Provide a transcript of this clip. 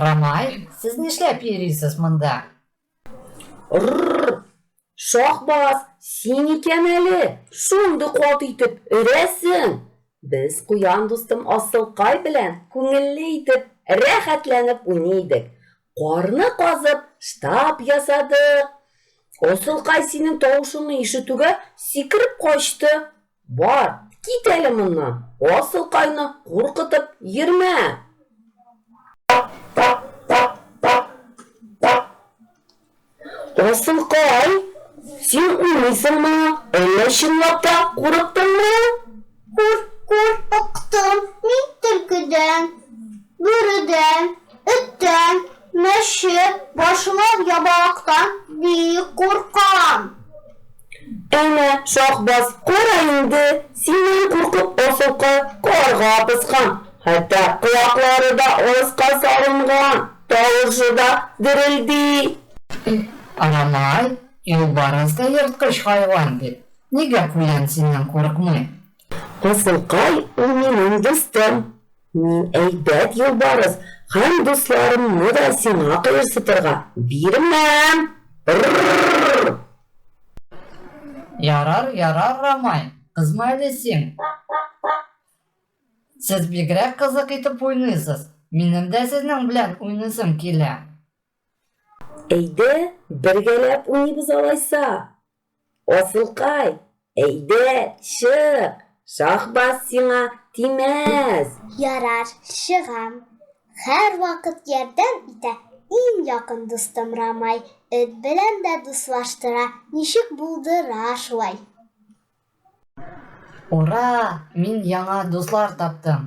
Рамай, сез нишләп йөрисез монда? Рррр! Шаһбаз, син икән әле, шундый каты итеп өрәсең! Без куян дустым Асылкай белән күңелле итеп, рәхәтләнеп уйный идек. Карны казып, штаб ясадык. Асылкай синең тавышыңны ишетүгә сикереп качты. Бар, кит әле моннан, Асылкайны куркытып йөрмә. Асылкай, син уйныйсыңмы, әллә чынлап та курыктыңмы? Кур, курыктым мин төлкедән, бүредән, эттән, мәче, башлы ябалактан бик куркам. Әнә, Шаһбаз, кара инде, синнән куркып Асылкай карга поскан, хәтта колаклары да аска салынган, тавышы да дерелди. Арамай, юлбарыс та ерткыч хайван бит, нигә куян синнән курыкмый? Асылкай ул минем дустым. Мин әйбәт юлбарыс һәм дусларымны да сиңа кыерсытырга бирмәм! Рррр! Ярар, ярар, Рамай, кызма әле син. Сез бигрәк кызык итеп уйныйсыз. Минем дә сезнең белән уйныйсым килә. Әйдә, бергәләп уйныйбыз алайса. Асылкай, әйдә, чык, Шаһбаз сиңа тимәс. Ярар, чыгам. Һәрвакыт ярдәм итә иң якын дустым Рамай. Эт белән дә дуслаштыра, ничек булдыра шулай. Ура! Мин яңа дуслар таптым!